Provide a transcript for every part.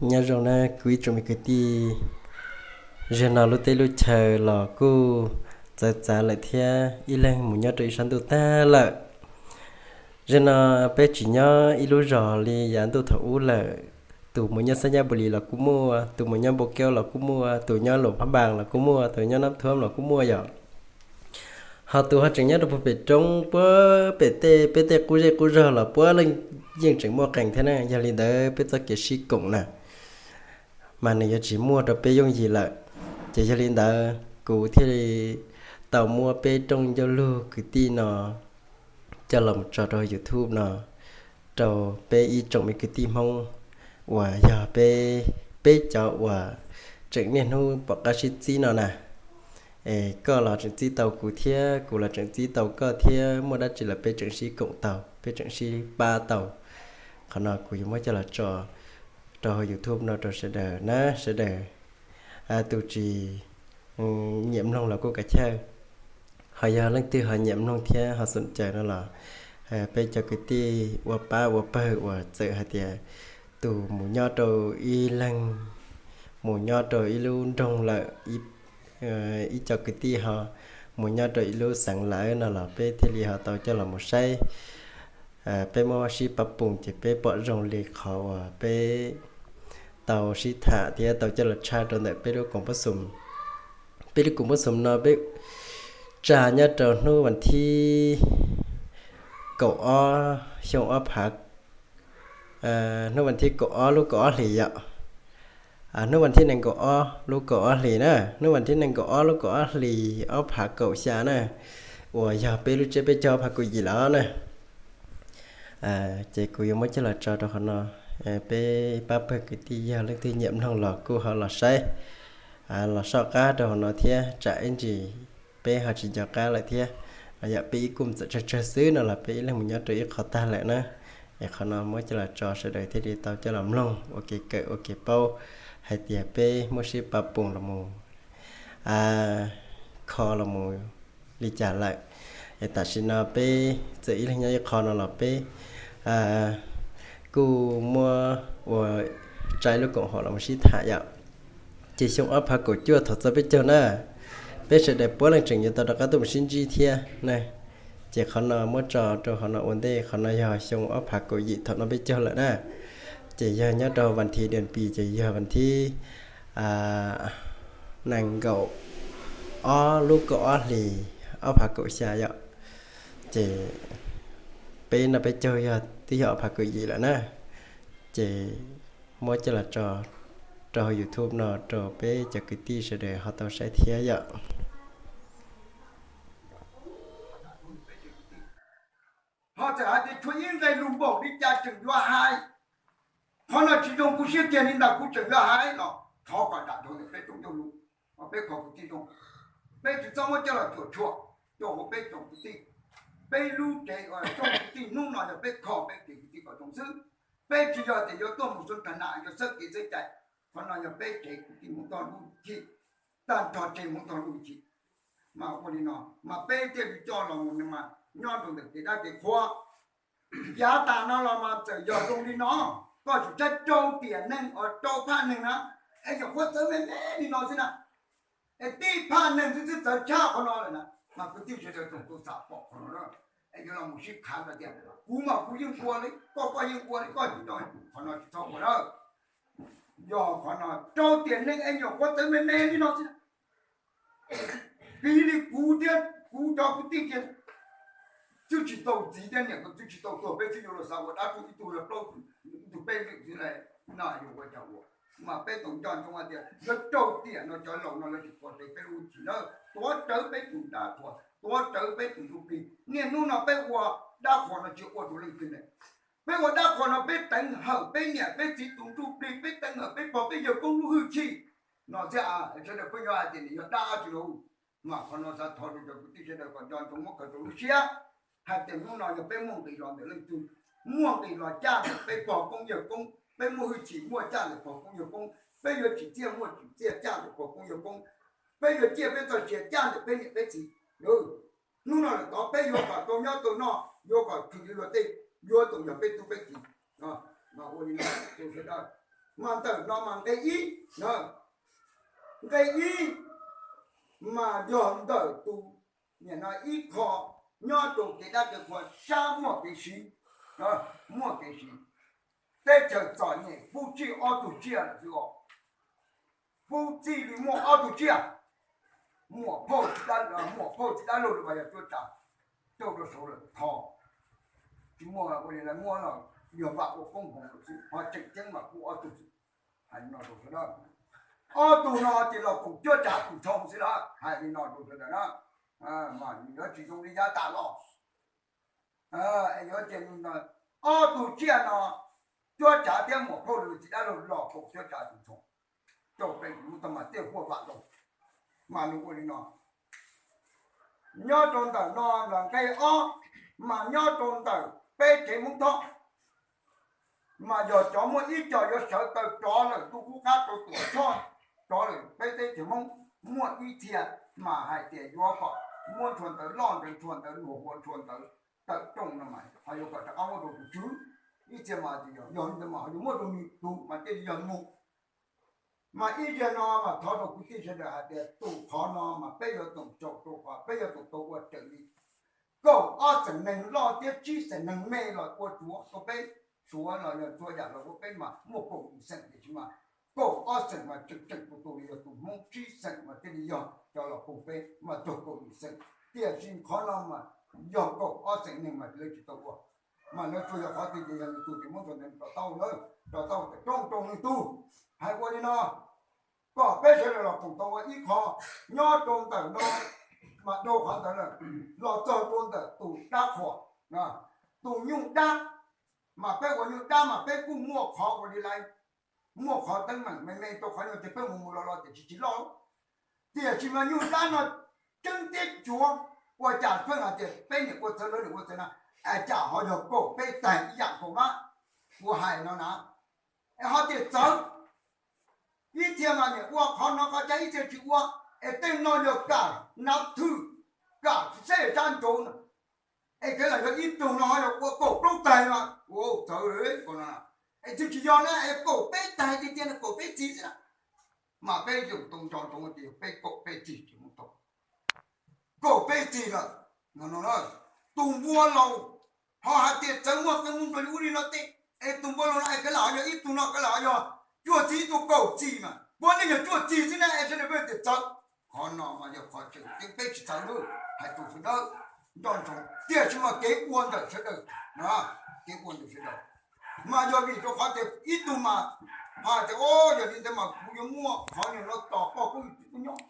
Nyob zoo na kuv ib tsoom me kwv tij, zaum no lub teb lub chaw los kuj txawv txav lawm thiab ib leeg mus nyob rau ib sab ntuj tag lawm. Zaum no peb tsis nyob ib lub zos li yav ntuj thaum ub lawm. Tus mus nyob Xab Nyab Npus Lis los kuj muaj, tus mus nyob Npau Kaub los kuj muaj, tus nyob Luam Phab Npas los kuj muaj, tus nyob Nab Thuam los kuj muaj yom. Ho tus ho tseem nyob rau puag pem roob puag pem tej, peb tej qub zej qub zog los puav leej yeej tseem muaj qees thiab na. Yog li ntawd peb txoj kev sib koom na mas nws yuav tsis muaj rau peb yooj yim lawm. Ces yog li ntawd kuv thiaj li tau muab peb rooj ncauj lug kwv tij no coj los tso rau YouTube no rau peb ib tsoom me kwv tij Hmoob uas yog peb, peb cov uas tseem niaj hnub pom qab sib txib no na. Es koj los tseem txib tau kuv thiab kuv los tseem txib tau koj thiab, muaj dab tsi los peb tseem sib koom tau, peb tseem sib pab tau. Qhov no kuv yuav muab coj los tso rau hauv YouTube no rau sawv daws na, sawv daws tus tsis nyiam mloog los kuj kav chawj. Ho yog leej twg ho nyiam mloog thiab ho xom caws no los peb cov kwv tij ua pab ua pawg uas txawm hais tias tus mus nyob rau ib leeg, mus nyob rau ib lub nroog lawm, ib co kwv tij ho mus nyob rau ib lub xeev lawm no los peb thiaj li ho tau coj los mus saib. Peb muab sib pab pum ces peb pom zoo li qhov uas peb tau sib tham thiab tau coj los tshaj rau ntawm peb lub koom pob xoom. Peb lub koom pob xoom no peb tsa nyob rau hnub vas thib kaum ob xyoo ob phav, hnub vas thib kaum ob lub kaum ob hlis yom. Hnub vas thib nees nkaum ob lub kaum ob hlis na, hnub vas thib nees nkaum ob lub kaum ob hlis ob phav kaum xya na, uas yog peb lub tsiab peb caug ob phav kaum yim lawm na. Ces kuv yuav muab coj los tso rau qhov no, peb pab pawg kwv tij yog leej twg nyiam mloog los kuj ho los saib, los soj qab rau hauv no thiab tsam ib ntsis peb ho tsis nco qab lawm thiab. Yam peb ib kuj txawm tsawg tsawg xwb no los peb ib leeg mus nyob rau ib qho tag lawm na. Es qhov no muab coj los tso sawv daws thiaj li tau coj los mloog ua kev kawm ua kev paub hais tias peb muab sib pab pum los mus kho los mus li cas lawm. Es tam sim no peb txawm ib leeg nyob ib qho no los peb kuj muab ua tsa ib lub koom haum los mus sib tham yom. Ces xyoo ob phav kaum cuaj thaum txog peb caug na, peb sawv daws puav leej tseem yuav tau rov qab tuaj mus sib ntsib thiab na. Ces qhov no muab tso rau qhov no ua ntej, qhov no yog xyoo ob phav kaum yim thaum no peb caug lawm na. Ces yog nyob rau vas thiv dua pis ces yog vas thib nees nkaum ob lub kaum ob hlis ob phav kaum xya yom. Ces peb no peb caug yog twb yog ob phav kaum yim lawm na. Ces muab coj los tso rau hauv YouTube no rau peb cov kwv tij sawv daws ho tau saib thiab yom. Ho txawm hais tias tshuav ib nqe lus npaum li cas tseem yuav hais, qhov no tsis zoo kuv siab kiag li ntawd kuv tseem yuav hais los thov kom dam rau ntawm peb rooj ncauj lus, peb kho kwv tij zoo, peb tsis txhob muab coj los cuam tshuam rau hauv peb tsoom kwv tij. Peb lub tsev tsoom kwv tij hnub no yog peb kho peb tsev kwv tij kom zoo xwb. Peb tsis yog tias yuav tuaj mus xub tag nam yuav xawb kev xawb cai. Qhov no yog peb tsev kwv tij Hmoob tog lub chim, tag nrho tsev Hmoob tog lub chim. Mas ua li no mas peb thiaj li coj los mus mas nyob rau ntawm kev dab kev qhua. Yav tas no los mas txawm yog zoo li no, koj tsis txhob rau tiam neeg, rau phaj neeg na, es yog qhuab txawv me me li no xwb na. Es tib phaj neeg xwb twb txawv tshaj qhov no lawm na, mas kwv tij sawv daws tsoom tau xam pom qhov no na. Es yuav los mus sib khav tias kuv mas kuv yeej ua li, koj koj yeej ua li, koj tsis tau, qhov no tsis txhob ua na. Yog qhov no rau tiam neeg es nyuam qhuav txawv me me li no xwb. Piv li kuv thiab kuv cov kwv tij kiag twb tsis tau txiv thiab niam, twb tsis tau tuag, peb twb yuav los xav ua dab tuag ib tug los plaub tug peb lwm xwb na, yuav ua cas ua. Mas peb tau nco ntsoov hais tias yuav rau tiam no cov laus no lawv tsis pom tes peb lub hwj chim na, tuav rawv peb tus dab qhuas, tuav rawv peb tus ntsuj plig. Niaj hnub no peb ua dab qhuas no tsis ua rau leej twg ne. Peb ua dab qhuas no peb teev hawm peb niam peb txiv tus ntsuj plig, peb teev hawm peb pog peb yawg koob lub hwj chim no thiab. Sawv daws pheej yuav hais tias nws yog dab tsi lauj. Mas qhov no xav thov rau cov kwv tij sawv daws kom nco ntsoov muab khaws rau lub siab hais tias hnub no yog peb muaj nqis los ntawm leej twg, muaj nqis los caj ntawm peb pog koob yawg koob, peb muaj hwj chim muaj caj ntawm pog koob yawg koob, peb yuav tsim txiaj muaj tsim txiaj caj ntawm pog koob yawg koob, peb yuav ciaj peb txoj sia caj ntawm peb niam peb txiv. Hnub no lawm tod peb yuav kom tau nyob tau noj, yuav kom khwv yuav luag tej, yuav tau yog peb tub peb kiv. Mas ua li no rau sawv daws. Mas ntawm no mas nqe ib, nqe ib mas yog ntawm tus, nim no ib qho nyob rau kev dab kev qhua sab muaj kev siv, muaj kev siv. Teb chaws txom nyem pub txij ob tug tsiaj lawm xwb os. Pub txij li muaj ob tug tsiaj, muam phauj, muam phauj txiv dab laug los mas yog cuab tsav rau rau saud lawm tho. Tsis muaj ua li lawv muab los yog vam ua koob hmoov lawm xwb, ho tseem ceeb mas pub ob tug xwb. Hais li no rau sawv daws, ob tug no ces los koom cuab tsav tus tshoo xwb lawm, hais li no rau sawv daws na. Mas yuav tsis zoo li yav tas los, yuav ces ob tug tsiaj no, cuab tsav thiab muam phauj lawv txiv dab laug los koom cuab tsav tus tshoo rau pem lub tag mas tej huaj vam lawm. Mas nws ua li no, nyob rau ntawm no los nqe ob, mas nyob rau ntawm peb tsev Hmoob Thoj, mas yog cov muaj ib co yuav sawv taw rov lawm ntuj qub qab rau Tuam Tshoj, rov lawm peb teb chaws Hmoob, muaj ib txhia mas hais tias yuav kom muab ntshua ntawv loj ntawd, ntshua ntawv luag ua ntshua ntawv tawm rooj no mas ho yuav kom rov qab muab rau tus tswv. Ib txhia mas yog li ntawd mas ho yuav muab rau nws tus mas thiaj li yog mus. Mas ib zaug no mas thov rau kwv tij sawv daws hais tias tus qhov no mas peb yuav tsum tsaum rau qhov peb yuav tsum tau ua raws li kaum ob xeem neeg loj thiab tsib xeem neeg me los ua tsuav rau peb, Suav los yog txhua yam los ua peb mas muaj kaum yim xeem tiam sis mas kaum ob xeem mas tseem tseem tus tus li yog tus Hmoob, tsib xeem mas thiaj li yog cov los pug peb mas txog kaum yim xeem. Tiam sis qhov no mas yog kaum ob xeem neeg mas lawv tsis tau ua, mas lawv tsuas yog qhov twg ces yog nws tus ces muab ntshua ntawv rau tau lawm, rau tau tawm rooj rau nws tus. Hais ua li no, kom peb sawv daws los koom tau ua ib qho nyob rau ntawm no, mas dhau qhov ntawd lawm los txog rau ntawm tus dab qhuas, tus nyuj dab. Mas peb ua nyuj dab mas peb kuj muaj qhov ua li lawv, muaj qhov teeb meem me me rau qhov no ces peb mus mus los los tiam sis tsis loj. Tiam sis mas nyuj dab no tseeb tiag cuav, ua cas pheej hais tias peb niam ua txawv lawv niam ua txawv na, es cas ho yog kaum peb tag ib yam nkaus na. Kuv hais no na, es ho tias txawv, ib txhia mas niam ua qhov no qhov tshaib ib txhia tsis ua, es tej no yog kam nav thwm, kam xej sab nraud no, es kev lam yog ib tug no ho yog ua kaum plaub tag no, ua txawv li no, es twb tsis yog na, es kaum peb tag tiag tiag no kaum peb txig xwb na. Mas peb yeej tau nco ntsoov tias yog peb kaum peb txig tsis muaj tau, kaum peb txig lawm no. Tus npua laus ho hais tias txawv muaj qee mus nrog li ub li no tej, es tus npua laus no es kev lam ho yog ib tug no kev lam ho yog cuaj txig ib tug kaum txig mas puav leej yog cuaj txig xwb na es sawv daws pheej tias txawv. Qhov no mas yog qhov tseem ceeb peb tsis txawv lawm, hais tus sawv daws nco ntsoov tiam sis mas kev ua ntawm sawv daws, kev ua ntawm sawv daws. Mas yog vim rau qhov tias ib tug mas ho hais tias o yog li ntawd mas kuv yuav muaj qhov no los tos poj koob yus txiv kub nyob,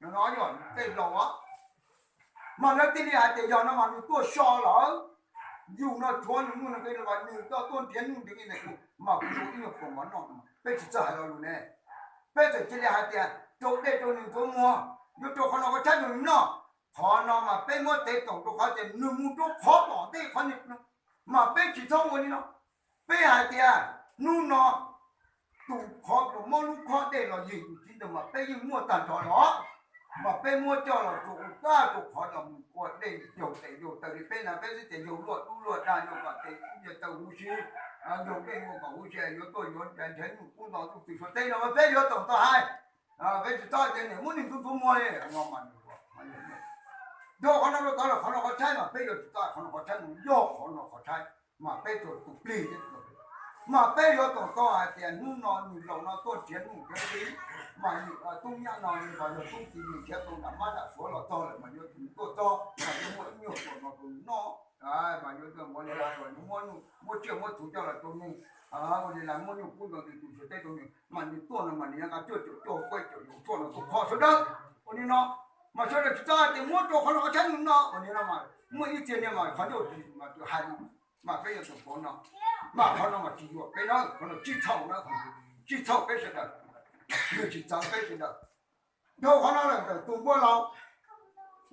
no yog tej laus, mas lawv thiaj li hais tias yog no mas nws tuaj so lawm, yus no tshuav nws muaj nqis los nws tuaj nrhiav nuj nqis ntawm kuv mas kuv yuav ib nyuag kaus mov noj. Peb tsis txawj hais lo lus ne, peb txawm cia li hais tias rau dej rau nws ntxuav muag, yuav rau qhov no qhov tshaib rau nws noj. Qhov no mas peb muab tev toom rau qhov tias nws mus rau qhov tom ntej qhov no, mas peb tsis txhob ua li no. Peb hais tias hnub no tus qhov uas mob lub khob dej los yig tus txiv ntawd mas peb yeej muaj tag nrho los, mas peb muab coj los rau ua kaj rau qhov los mus ua dej yaug tes yaug taw li peb na, peb xwb tias yaug luaj dub luaj dag yaug kom tes yaug taw huv si, yaug dej ua kom huv si yuav tuaj yuav nrhiav nyuj kub nto ntuj twg suav teb no mas peb yuav toom tau hais. Peb tsis txhob tias niam muab nws ntxuav ntxuav muag li no mas, rau qhov no rau tod los qhov no qhov tshaib mas peb yuav tsis txhob qhov no qhov tshaib, yog qhov no qhov tshaib mas peb tsuas tus plig thiab. Mas peb yuav toom tau hais tias hnub no nws laus no tuaj nrhiav nuj nrhiav nqis, mas nws tub nyab no nws los yog tub txiv nws nrhiav tau nram mab nram suav los txog lawm mas yuav tsum tuaj txog mas yuav muaj ib nyuag tuam no rau nws noj, mas yuav ua li lawv muab, muab tsiaj muab txhuv coj los rau nws, ua li lawv muab nyuj kub nto ntws tus suav teb rau nws mas nws tuaj no mas nws yuav nqa cuaj caum cuaj kuaj caum yus tuaj no tuaj kho sawv daws. Ua li no mas sawv daws tsis txhob hais tias muab rau qhov no qhov tshaib no, ua li no mas muaj ib txhia niag mas qhov ncauj ris mas hais no, mas peb yuav tsum pov no, mas qhov no mas tsis yuam peb na, qhov no tsis txhaum na, tsis txhaum peb sawv daws, nws tsis txawv peb sawv daws. Dhau qhov no lawm ntawm tus npua laus,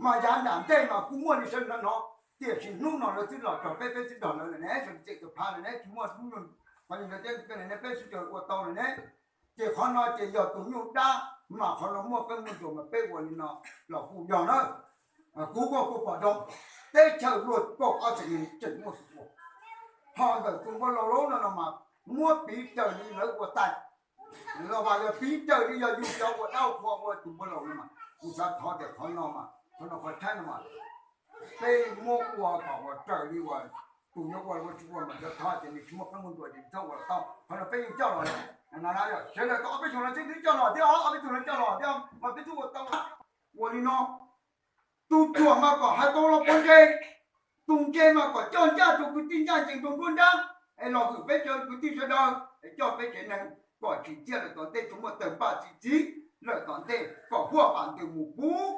mas yav nram ntej mas kuj muaj li sawv daws hnov, tiam sis hnub no lawv twb los txog peb, peb twb nrog lawv lawm ne, sawv daws cem tus phav lawm ne, tsis muaj hnub no, qhov no lawv twb ne peb sib tw ua tau lawm ne. Ces qhov no ces yog tus nyuj dab, mas qhov no muaj qeeb muaj ntuas mas peb ua li no los kuj yog na. Kuv kuj kuj pom zoo, teb chaws luag kaum ob txheem neeg tseem muaj tus ua. Ho ntawm tus npua laus laub no no mas muab piv raws li lawv ua tais, Los mas yog pib raws li yog yus cov ua dab ua qhua ua tus npua laus no mas, kuv xav thov tias qhov no mas, qhov no qhov tshaib no mas, peb muab ua kom uas raws li uas tus yuav ua los ua tsis ua mas yog thov tias nws tsis muaj qab muaj nruas ces txhob ua los tau. Qhov no peb yeej coj los, sawv daws tau ob peb xyoos no twb coj los thiab, ob peb tug no coj los thiab mas peb twb ua tau. Ua li no, tus ruam mas kom hais tau los pov ntsej, tus ntse mas kom coj ncaj rau kwv tij ncaj ncees rau nruab nrab, es los hwm peb cov kwv tij sawv daws, es coj peb tsev neeg kom tsim txiaj lawm tom ntej, tsuas muaj tawg paj txi txiv lawm tom ntej, kom huaj pam ntws mus puv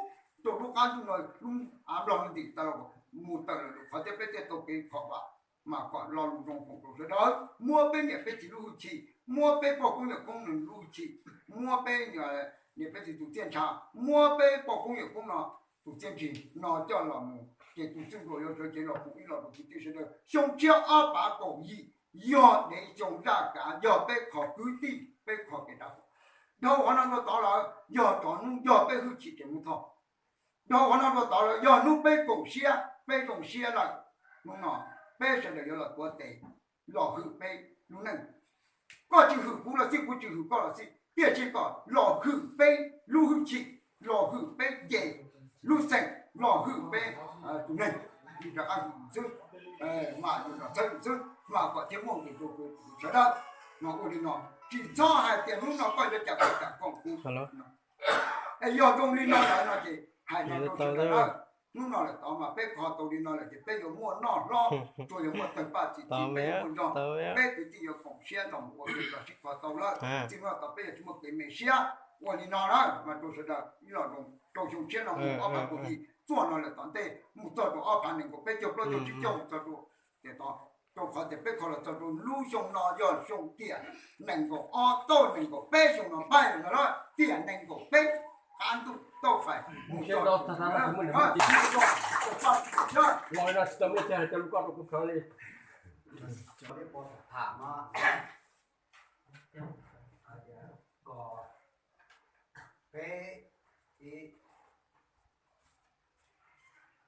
rau lub qab ntuj no, lub av nplog no ntim tas los mus tawm lawm qhov thiab peb thiaj tau kev khov vaj. Mas kom lo lus zoo foom rau sawv daws, muab peb niam peb txiv lub hwj chim, muab peb pog koob yawm koob nws lub hwj chim, muab peb niam peb txiv tus txiaj ntsha, muab peb pog koob yawm koob no tus txiaj ntsig no coj los mus, ces tus txwj nkaus yuav sawv cev los mus ib los rau kwv tij sawv daws. Xyoo tshiab ob phav kaum yim yog dev xyoo zaj kav, yog peb qhov kwv tij, peb qhov kev dab. Dhau qhov no rau tod lawm yog cov hnub yog peb hwj chim ces mus tho. Dhau qhov no rau tod lawm yog hnub peb koom siab, peb zoo siab lawm. Hnub no peb sawv daws yuav los tuav tes los hwm peb lub neej. Koj tsis hwm kuv los xij, kuv tsis hwm koj los xij, tiam sis kom los hwm peb lub hwj chim, los hwm peb ces lub xeem, los hwm peb tus neeg, li rov qab hwm xwb, mas yus los txhawb yus xwb mas kom thiaj muaj nqis rau sawv daws. Mas ua li no, tsis txhob hais tias hnub no koj yuav cam koj cam koom kuv. Es yog zoo li no lawm no ces hais no rau sawv daws na, hnub no lawm tod mas peb kho tau li no lawm ces peb yuav muaj noj hlob, tsuas yuav muaj tawg paj txi txiv, peb yuav muaj nrog, peb kwv tij yuav koom siab nrog mus ua ke los sib kho tau lawm. Txij hnub no tod peb yuav tsis muaj kev me siab. Ua li no na mas rau sawv daws ib los zoo, rau xyoo tshiab no mus ob phav kaum yim txuaj no lawm tom ntej mus txog rau ob phav nees nkaum peb caug plaub caug tsib caug mus txog rau tiam tod, rau qhov tias peb kho los txog rau lub xyoo no yog xyoo tiam nees nkaum ob tauj nees nkaum peb, xyoo no phaij lawm na, tiam nees nkaum peb qab ntuj tauj fais mus txog li. Peb ib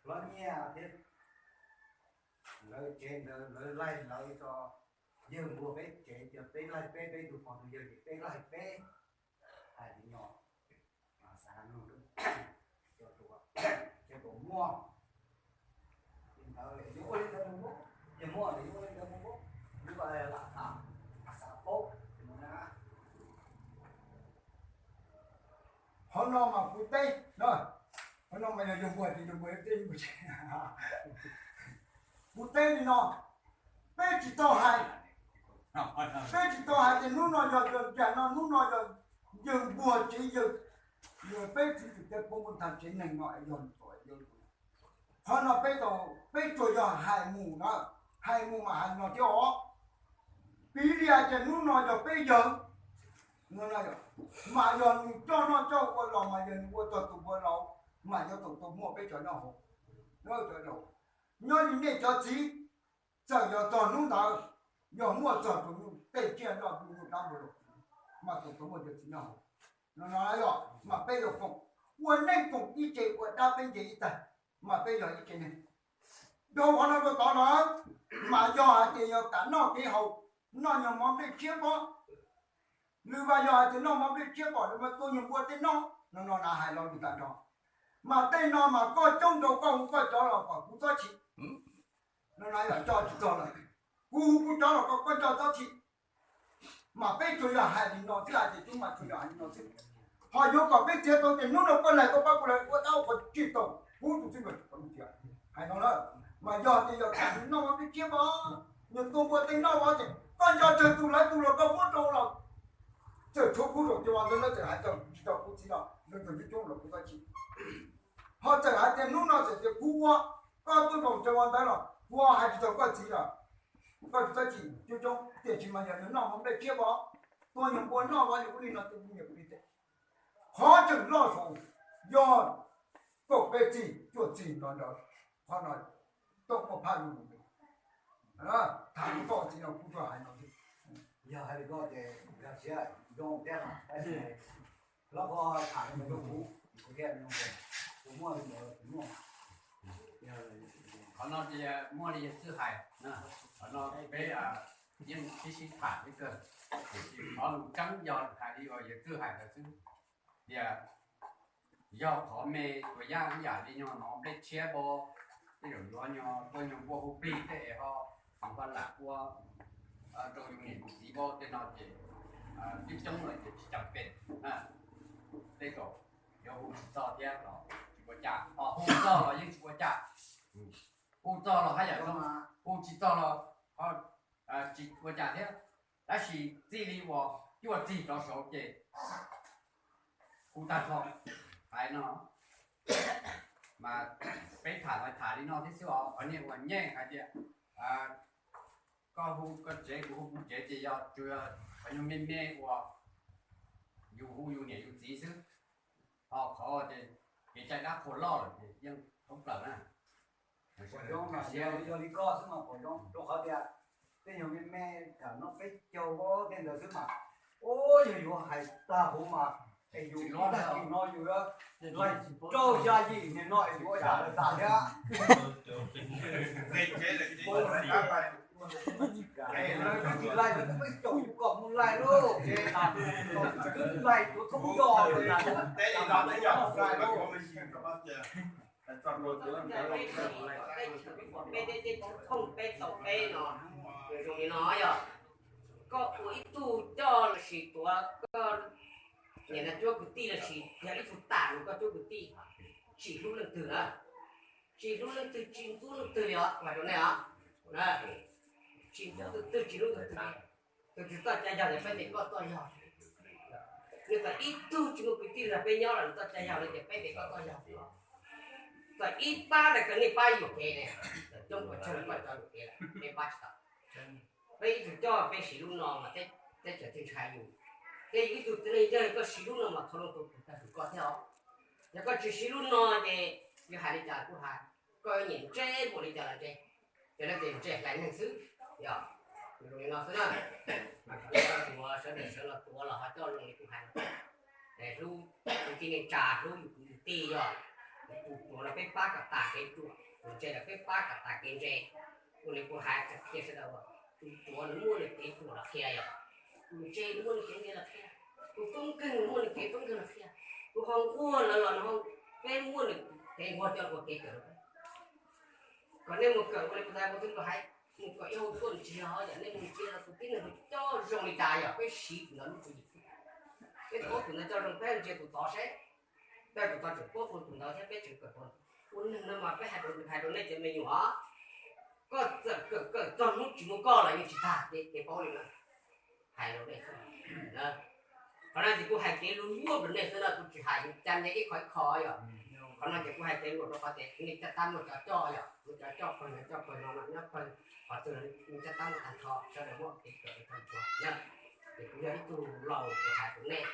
hlob nyiaj thiab lawv tsev ntawd lawv laig lawv tso, yawg npua peb tsev, peb laig peb, peb tug pog tug yawg ces peb laig peb. Hais li no, xav nug, ces puas muaj li ntawd, yog ua li ntawd mus, yog muaj yog ua li ntawd mus, lub lam tham, xav paub. Qhov no mas kuv teb, qhov no mas yog yawg npua ces yawg npua teb, kuv teb li no, peb tsis tau hais, peb tsis tau hais tias hnub no yog yawg npua no, hnub no yog yawg npua tsev yawg, peb tsis tau poob nthav tsev neeg no yog. Qhov no peb tau, peb tsuas yog hais mus na, hais mus mas hais no thiab os. Piv li hais tias hnub no yog peb yawg, mas yog nws coj noj coj ua los mas yog nws ua txog tus npua laus, mas yuav tau tau muaj peb cov nyob hauv, nyob li nej cov txiv, txawm yog txog hnub ntawd yog muaj txog tus tej tsiaj noj tus npua dab npua laus, mas tau tau muaj cov txiv nyob hauv. No no yog mas peb yog koom, ua neej koom ib tse, ua dab peb nce ib tag, mas peb yog ib tse neeg. Dhau qhov no rau tod lawm, mas yog hais tias yog kam noj kev haus, noj nyuag mov nplej tshiab pob, nws mas yog hais tias noj mov nplej tshiab pom nws mas tua nyuag npua tej noj, no no na hais lo lus tag nrho. Mas tej no mas koj coob nrau koj hu koj cov los kom kuv txob chim, no na yog coj tsis txog lawm, kuv hu kuv cov los kom koj nco txob chim. Mas peb tsuas yog hais li no xwb, hais tias tub mas tsuas yog hais li no xwb. Ho yuav kom peb txiav tau tias hnub no koj laig koj pab kuv laig ua dab ua qhua tsis tau, kuv tus txij nkawm tsis tau mus txiav. Hais no na, mas yog tias yog kam noj mov nplej tshiab pom, nws tua npua tej noj pom ces koj nco tsawg tus lawv tus los koj muab rau los, txawm tshuav kuv zaum ces ua ntawd lawv txawm hais txog tsis tau kuv txiv los lawv txawm coob coob los kuv txob chim. Ho txawm hais tias hnub no txawm tias kuv ua, koj tuaj zaum ces ua ntawd los kuv hais tsis tau koj txiv los koj tsis txob chim coob coob, tiam sis mas yog nws noj mov nplej tshiab pom, tua nyuag npua noj pom li ub li no, tus ub li ub li teb. Qhov tseem loj saud yog kaum peb txij cuaj txij no ntawd, qhov no tau muaj phaj lus, tham lub txoj txiv no kuv tsuas hais no xwb. Yog hais li ko ces yog siab zoo thiab, hlob koj tham li ntawd rau kuv, kuv thiaj zoo, kuv muaj li ntawd kuv muaj. Qhov no ces muaj li yawg Xwb hais, qhov no peb yeej sib sib tham ib kawg, tiam sis Qhov lus tseeb yog hais li uas yawg Txwj hais ntawd xwb, tias yog qhov me tsuas yaj ib yam li nyuag no nplej tshiab npo, tej zaum yuav nyuag tuaj nyuag npua hu plig tej es ho, ho lam ua rau yus niam yus txiv npo tej no ces twb coob lawm ces tsis cam pem. Tej zaum yuav hu tsis txog thiab los tsis ua cas, ho hu txog los yeej tsis ua cas. Hu txog los haj yam zoo, hu tsis txog los tsis ua cas thiab. Tab sis txij li uas cuaj txig rov saud ces hu tag nrho. Hais no mas peb tham los tham li no thiab xwb os, qhov niag uas nyeej hais tias koj hu koj tsev kuv hu kuv tsev ces yog tsuas yog qhov nyuag me me uas yus hu yus niam yus txiv xwb. Ho qhov ces kev cai dab qhuas loj lawm ces yeej thoob plaws na. Pom zoo mas yog li koj xwb mas pom zoo, rau qhov tias tej nyuag me me thaum no peb caug tej ntawd xwb mas, ua yog yuav hais tag huv mas es yus tag kis no yus yuav laig rau xya yim niag no es yuav ua cas lawv tas thiab. Twb tsis laig, lawv twb peb caum yus kom mus laig lauj, twb laig tuav thoob nco lauj. Peb tej tej tsoom phooj peb tau peb no, zoo li no yog koj ua ib tug coj lossis tuav koj niam cuab kwv tij lossis yog ib tug tam lus koj cuab kwv tij, tsis hlub leej twg na, tsis hlub leej twg tsis ntxub leej twg li os, hais rau nej os, tsis ntxub leej twg tsis hlub leej twg. Tus twg txoj cai yog ces peb ntes koj txoj yog. Nws txawm ib tug tsis muaj kwv tij nrog peb nyob los nws txoj cai yog no ces peb ntes koj txoj yog. Txawm ib pab los kawg nej pab yuam kev ne, txawm coob puas tsawg los koj cov yuam kev lawm peb pab tsis tau. Peb ib tug coj peb siv lub no mas teb chaws thiaj ntshai yus. Thiab yus ib tug txiv neej yog koj siv lub no mas txhua leej tau tus tag tus koj thiab os. Yog koj tsis siv lub no ces yus hais li cas kuj hais, koj nyiam ntseb npaum li cas los ntseb, ces lawv tias ntsej hlais neeg xwb. Yog zoo li no xwb na, mas kom tuav sawv daws sawv los tuav los ho coj zoo li kuv hais no, hlub kwv tij neej tsa, hlub yus kwv yus tij, yog tus tuav los peb pab kom tas kev ruam, tus ntse los peb pab kom tas kev ntse. Ua li kuv hais qhia sawv daws, tus tuav nws muaj nws kev ruam los qhia yom, tus ntse nws muaj nws kev ntse los qhia, tus tub nkeeg nws muaj nws kev tub nkeeg los qhia, tus ho nquag lawv los nws ho, peb muaj nws kev nquag coj ua kev kawm rau peb. Kom nej mus kawm ua li kuv tais kuv twb los hais, mus kom ib hau tuaj nws tsis yog yom, nej mus ntsia los tus tib neeg coj zoo li cas yom, peb siv tus ntawd lub tswv yim xwb. Peb paub tus ntawd coj zoo peb ntsia tus tod seb, peb tus tod tseem paub tus ntawd thiab peb tseem kawm tus. Ua neeg no mas peb hais rau, hais rau nej cov me nyuam, koj txawm kawm kawm txog hnub tsis muaj koj los yeej tsis tag, ces paub li no. Hais rau nej xwb. Qhov no ces kuv hais kev luag luag rau nej xwb no, kuv tsis hais cam nyias ib qho ib qho yom. Qhov no ces kuv hais kev luag rau qhov tias nej caj tab muaj cov coj yom, muaj cov coj pawg no coj pawg no no nyob pawg, qhov twg nej caj tab muaj tag nrho, sawv daws muaj kev kawm tag nrho na. Ces kuv yog ib tug laus kuv hais rau nej,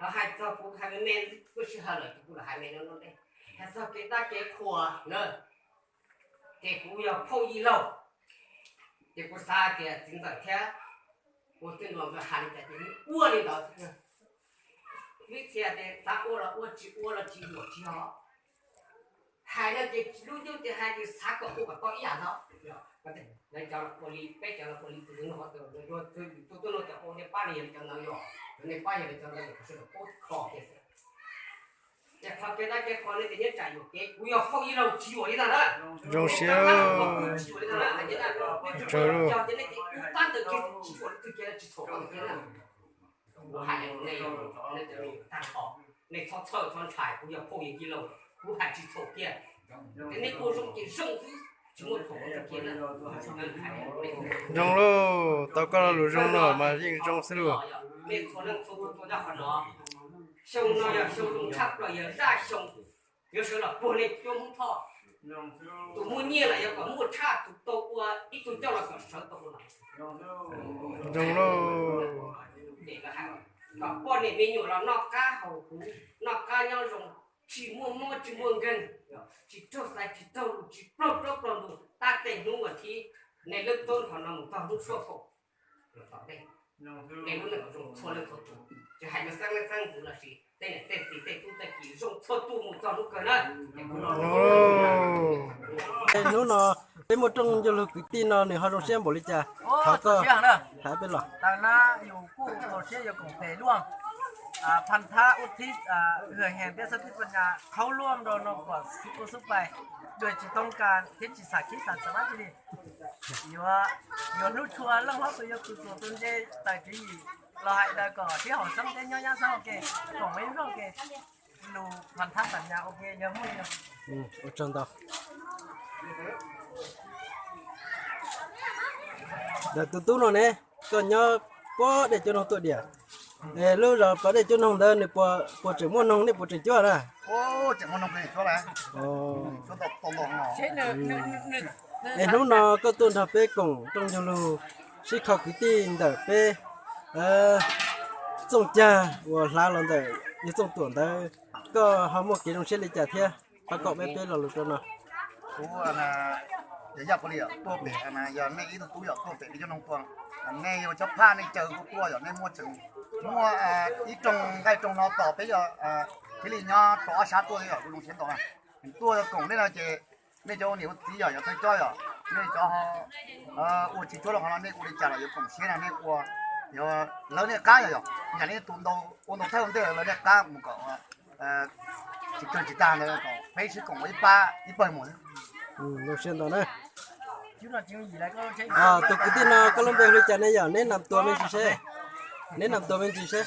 ho hais txog kuv hais me me lub sij hawm lawm ces kuv lam hais me no no dej. Hais txog kev dab kev qhuas na, ces kuv yog phauj yij laug, ces kuv xav tias txiv ntxawm thiab ua tij laug nkawd hais li cas ces ua li ntawd xwb. Vim tias xav ua los ua, tsis ua los tsis yuam tsis yog. Hais no ces lub ntuj ces hais tias xav kom ua kom tau ib yam ntawd. Lawv cov los ua li, peb cov los ua li, tus no tus no tuaj no cov ua nej pab li yog li cov ntawd yog, nej pab yog li cov ntawd yog sawv daws paub kho kiag xwb. Ces qhov kev dab kev qhuas nej tias nyob tsam yuam kev, kuv yog phauj yij laug tsis yuam li ntawd na. Zoo siab. Tsis yuam li ntawd na, nej tsuas cog ces nej ces kuv tab ntawd kiag tsis yuam li twg kiag, tsis txhaum koj kiag na. Kuv hais nej, nej cov me nyuam tag nrho, nej txhob txhawj txhob ntshai, kuv yog phauj yij laug, kuv hais tsis txhaum kiag. Ces nej ua zoo ces zoo xwb, tsis muaj txhaum kiag na. Zoo lauj, tau koj lo lus zoo no mas yeej zoo xwb lauj. Nej txhua leej txhua tus tuaj nyob qhov no, xyoo no yog xyoo zoo tshaj plaws, yog zaj xyoo yuav sawv los puag nej cuab Hmoob Thoj. Tus muaj nyiaj los yuav kom muaj tshaj tus tau ua ib tug coj los kom sawv tau ua los. Zoo lauj. Kom poj niam me nyuam los noj qab haus huv, noj qab nyob zoo, tsis muaj mob tsis muaj nkeeg, tsis raug xaiv tsis raug lus, tsis plaug plaub plaug ntug, tab tej hnub vas thib, nej lub tub qhov no mus txog hnub suab kaum. Nej lub neej kom zoo txhua leej txhua tus, tsis hais yog xeeb leej xeeb ntxwv los sis tej niam tej txiv tej tub tej ki, zoo txhua tus mus txog hnub kawg na. Hnub no Peb muaj rooj ncuj lug kwv tij no nws ho zoo siab npaum li cas? Thov koj hais peb los. Tag na yus kuj txaus siab yuav koom tes luaj, phaj thab ub thib, hwj hees peb xab tib paj nyas qhaub luaj nrau no kom xub kuj xub pais, dua tsis toob kas thiab tsis xam khib xam txawv dab tsi li. Yuav, yuav hnub tshua leej hlob tus yuav kws txuas tus ntse tawm tswv yim los hais daws kom sib haum xeeb thiab nyob nyab xeeb ua ke, koom ib zaug ke, lus phaj thab xam nyas ua ke yog muaj yog. Ua tsaug ntau. Ntawm tus tub no ne, koj nyob puag dej cuab noog tuaj diam, es lub zos puag dej cuab noog ntawd nws puas tseem muaj noog, nej puas tseem cuab na? Es hnub no koj tuaj nrog peb koom rooj ncuj lug sib kho kwv tij ntawm peb txooj cag uas hlav los ntawm yawg Txooj Tuam ntawd, koj ho muaj kev zoo siab li cas thiab? Pab kom peb peb lo lus rau no. Kuv yog Yaj Pov Lis, tuaj pem, yog nej ib tug tub yog tuaj pem dej cuab noog tuaj, nej yog cov phaj nej caw kuv tuaj yog nej muaj tseem, muaj ib rooj nqaij rooj no tos peb yog thiaj li nyob rau ob sab tuaj yog kuv zoo siab ntau na. Tuaj koom nej no ces nej cov ua niam ua txiv yog yog thawj coj yog nej cov ua tsis cuab los qhov no nej ua li cas los yuav koom siab no nej ua, yog lawv nej qab yog yog yam li tus ntau ua ntau thawj ua ntej lawv nej qab mus kom tsis kawg tsis tag ntawd kom peb sib koom ua ib pab ib pawg mus. Zoo siab ntau na. Tus kwv tij no koj lub npe hu li cas ne yom? Neb nam tuas me ntsis seb. Neb nam tuas me ntsis seb.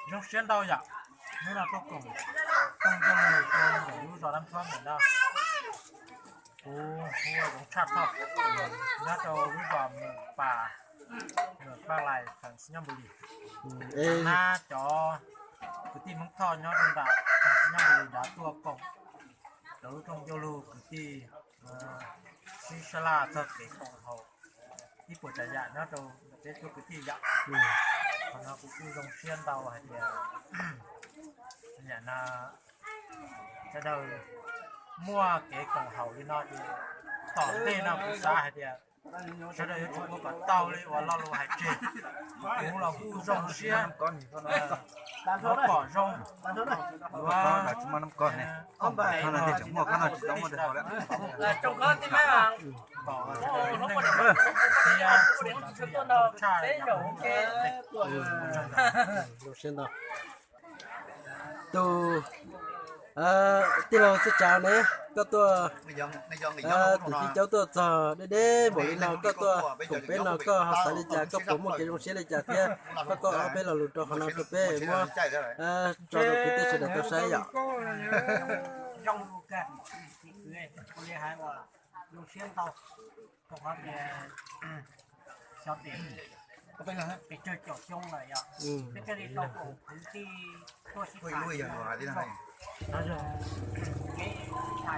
Zoo siab ntau yom, hnub no tuaj koom rooj ncuj lug rau ntawm lub zos Dab Ntxhuab ntawm no. Kuv hu ua Zoov Tshaj Thoj, nyob rau lub zos Mus Pas, Paj Lais, xeev Xi Nyob Npu Lis. Nab cov kwv tij Hmoob Thoj nyob rau nram xeev Xi Nyob Npu Lis nrad tuaj koom rau lub rooj ncuj lug kwv tij sib sab laj txog kev koom haum ib puas tsav yam nyob rau ntawm peb tug kwv tij yom. Qhov no kuv kuj zoo siab ntau hais tias yam no sawv daws muaj kev koom haum li no ces tom ntej no kuv xav hais tias sawv daws yuav tsum ua kom tau li uas lo lus hais tseg. Kuv los kuj zoo siab yuav pom zoo, yuav koom tes, kom sawv daws tshaj zoo siab ntau. Tus tij laug Txhiaj Tsav ne, koj tuaj tim Txiv Caub tuaj txog deb deb npaum li no, koj tuaj koom peb no koj ho xav li cas, koj puas muaj kev zoo siab li cas thiab koj koj ob peb lo lus rau qhov no rau peb muab tso rau kwv tij sawv daws tau saib yom. Zoo siab ntau, rau qhov tias xyov tias pes tsawg caum xyoo lawm yog peb thiaj li tau koom kwv tij tuaj sib tham, kev sib tham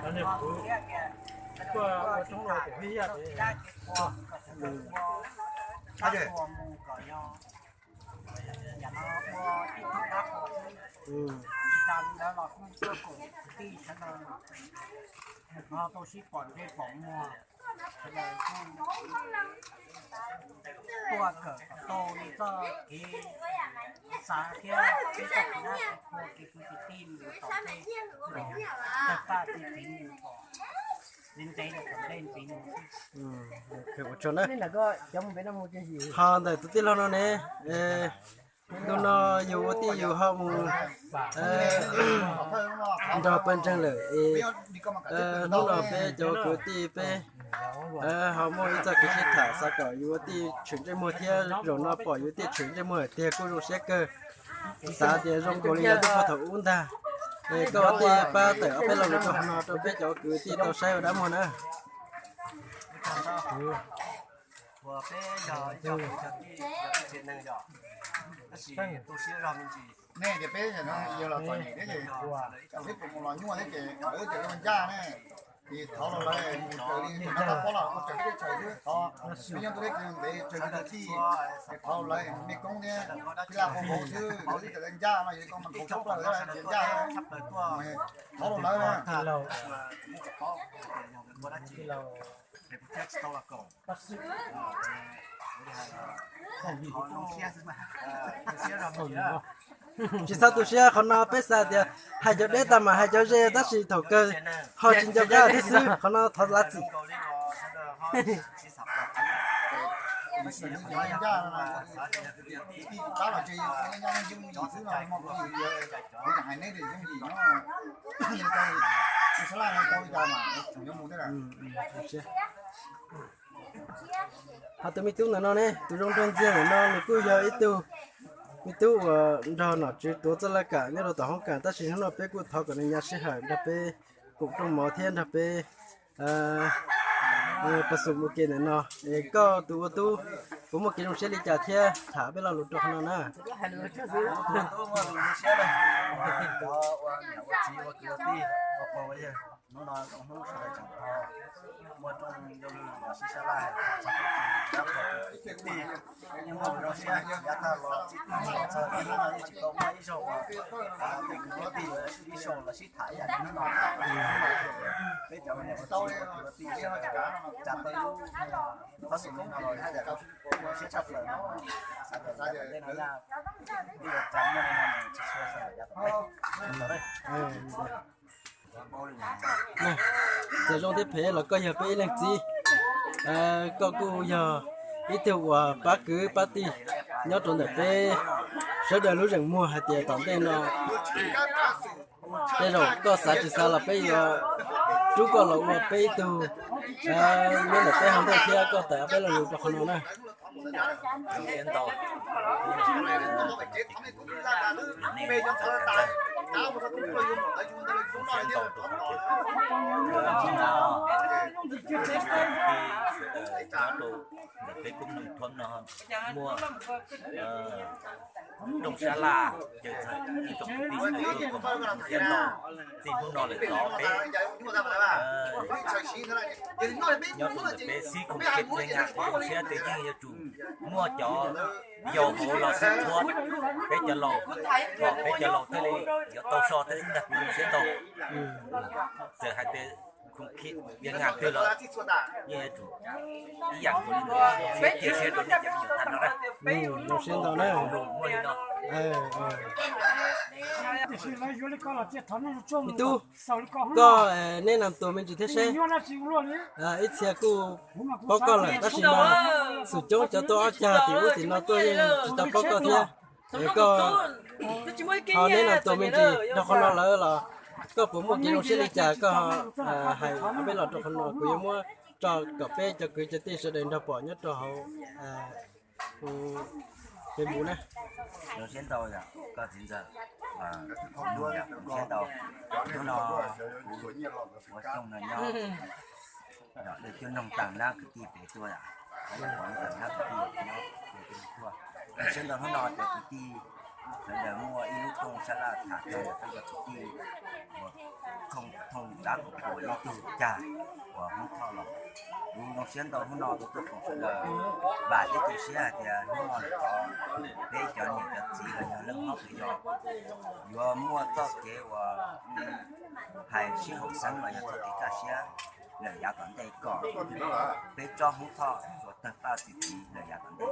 no thiab tias tuaj ua coob lus pem peb yaj kom sawv daws ua qab ua mus kom yog yam no ua ib tug dab qhuas xwb. Tsis tas li ntawd los kuj tuaj koom kwv tij sawv daws no tau sib pom ntsej pom muag, sawv daws kuj tuaj kawm kom tau li txoj kev xav thiab peb txoj kev dab kev qhua kev kwv kev tij mus tom ntej, tawg paj tawg tsev mus kom ntev ntev lawm tom ntej ntxiv mus xwb. Ho ntawm tus tij laug no ne, ntu no yus ua tij yus ho mus nrog pawg ntseeg lawm es hnub no peb cov kwv tij peb ho muaj ib txoj kev sib tham xav kom yus ua tij tshwm ntsej muag thiab zaum no pom yus ua tij tshwm ntsej muag tiag kuj zoo siab kawg. Xav tias zoo nkaus li yog ntuj puag thaum ub ntag. Es koj ua tij pab tawm ob peb lo lus rau qhov no rau peb cov kwv tij tau saib ua dab muag na. Uas peb yog ib co kwv cov tij, yog ib tsev neeg yom, tab sis tu siab zog me ntsis. Nej tias peb yog los txom nyem thiab ces tsam peb puas mus los nyuaj thiab ces lawv tias zoo ncaj ne, ces thov los lawv mus raws li txog no tau pob los ua raws teb chaws xwb, thov peb nyob ntuj teb chaws ntev raws li tus tij, ces thov lawv mej koob thiab tij laj qhov vauv xwb, lawv ib txwm ncaj no yog li koj mas nkaus tshaj plaws thiab tsis ncaj, thov los lawv na. Tsis txhob tu siab, qhov no peb xav tias hais cov deb tag mas hais cov ze, tab sis thaum kawg ho tsis nco qab thiab xwb, qhov no thov lav txim. Ho tus me tub ntawm no ne, tus zoo nraug ntxiag ntawm no nws kuj yog ib tug me tub uas nrog nom tswv tuav txoj laj kam nyob rau tom hoob kas, tab sis hnub no peb kuj thov kom nws nyav sij hawm nrog peb koom rooj mov thiab nrog peb pas xum ua ke ntawm no. Es koj tus ua tub, puas muaj kev zoo siab li cas thiab tham peb lo lus rau qhov no na? Hnub no hnub sawv daws tseem tau muaj rooj ncauj lwg los sib sab laj, kwv tij yeej muaj lus zoo siab yav tag los txij tag los txog hnub no yeej tsis tau muaj ib zaug uas tej kwv tij ib zaug los sib tham ib yam li hnub no. Peb cov me nyuam ua txiv ua kwv ua tij tsa tau lub qhob xim no los sib tshaj plaws no, xav tias tej no yog tej uas tsa muaj li no txhua txhua sawv daws yav tom ntej. Txawm zoo thiab phem los koj yog peb ib leej txiv, koj kuj yog ib tug uas pab kwv pab tij nyob rau ntawm peb sawv daws lub zeem muag hais tias tom ntej no tej zaum koj xav tsis xav los peb yuav rub koj los ua peb ib tug nyob ntawm peb hauv ntej thiab koj tawm peb lo lus rau qhov no na. Ntawm peb kub noog thuam no muaj rooj sab laj, ces txhua tus tij sawv daws tuaj koom siab ntau. Txij hnub no lawm tod peb nyob rau ntawm peb xib khoom kij nyob nyab zoo siab ces yeej yuav tsum muaj cov yau hauv los sib thuam peb cov laus, kom peb cov laus thiaj li yuav tau so thiab xwb ntag. Kuv zoo siab ntau. Txawm hais tias khoom kij yog nyab twg los yeej yuav tsum ib yam nkaus li ntawd, siab cia siab rau nej cov me nyuam tag nrho na. Zoo siab ntau na. Muaj li no. Me tub, koj neb nam tuam me ntsis thiab seb, ib txhia kuj paub koj lawm tab sis mas xum coob cov tuaj ob cag tim ub tim no tuaj yeej tsis tau paub koj thiab. Es koj ho neb nam tuam me ntsis nrog qhov no lawm los koj puas muaj kev zoo siab li cas koj hais peb los rau qhov no, kuv yuav muab tso kom peb cov kwv cov tij sawv daws nrog pom nyob rau hauv Facebook na. Zoo siab ntau yom koj txiv ntxawm, zoo siab ntau. Hnub no kuv ua xyoo no nyob dej cuab noog taag nab kwv tij pem tuaj, pom taag nab kwv tij nyob pem tuaj. Zoo siab ntau hnub no cov kwv tij sawv daws muaj ib lub rooj sab laj tham txog ntawm peb cov kwv tij uas thooj dab kom puas ib tug cag uas Hmoob Thoj los. Kuv zoo siab ntau hnub no kuv tuaj koom sawv daws, vam thiab cia siab hais tias hnub no lawm tod peb cov niam cov txiv los yog leej hlob kwv yau yuav muaj txoj kev uas hais sib haum xeeb los yog txoj kev kaj siab lawm yav tom ntej kom peb tsob Hmoob Thoj tsuas tawg paj txi txiv lawm yav tom ntej.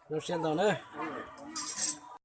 Zoo siab ntau na.